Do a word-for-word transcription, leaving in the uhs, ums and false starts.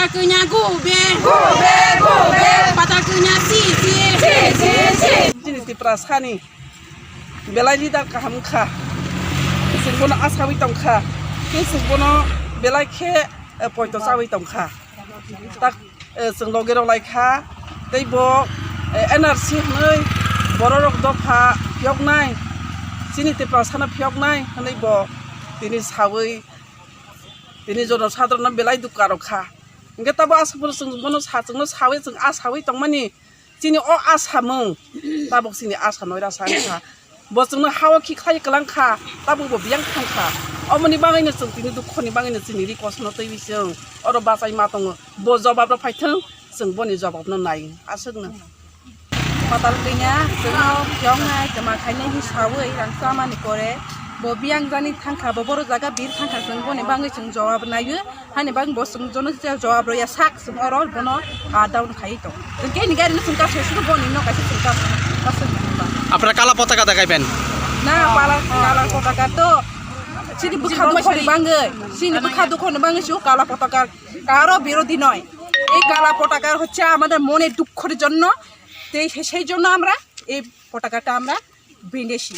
Kanya go be. Go be, go be. Pata kanya si si. Si si si. Chini Tiprasani belai leader kaham kha. Chwng bono asawi tong kha. Khe chwng bono belai khe, eh, poito chawi tong kha. Tak, eh, chwng logi rok lai kha. Tei bo, eh, N R C hwnwi borok rok dopha phiyoknai. Chini Tiprasano phiyoknai hwnwi bo tini sawi tini jono sadrono belai dukha rok kha. Hingke tabo aswk phano chwng bono sa, chwngno sawi chwng asawi tongmani, chini o asamung tabok chini asa noira sa wngkha. Bo chwngno hao khi khlai kwlang kha, tabok bo biyang thang kha. Omoni bagwino chwng tini dukhoni bagwino chini ri kosono twiwi chwng oro bachai ma tongo. Bo jobab rok phaithwng, chwng boni jobab no nai aswkno. Patal kanya, chwngno phiyoknai, kwma khainai hinwi sawi rang chamani pore, bo biyang jani thangkha, bo boro jaga bir thangkha, chwng boni bagwi chwng jawab naiwi, hani bagwi bo chwng jono jawab rwya sak, chwng oro bono, ah, down khai tong. Chwng khe ni gari no chwng kaso suru boni no kaisa chwng kaso, kaso ni ba. Apra kala potaka dagai ben? Na, pala, kala potaka to, chini bwkha dukhoni bagwi, chini bwkha dukhoni bagwi chwng kala potaka, karo birodhi noy. এই কালা পতাকা হচ্ছে আমাদের মনের দুঃখের জন্য, তো এই, সেই জন্য আমরা এই পতাকাটা আমরা বেঁধেছি।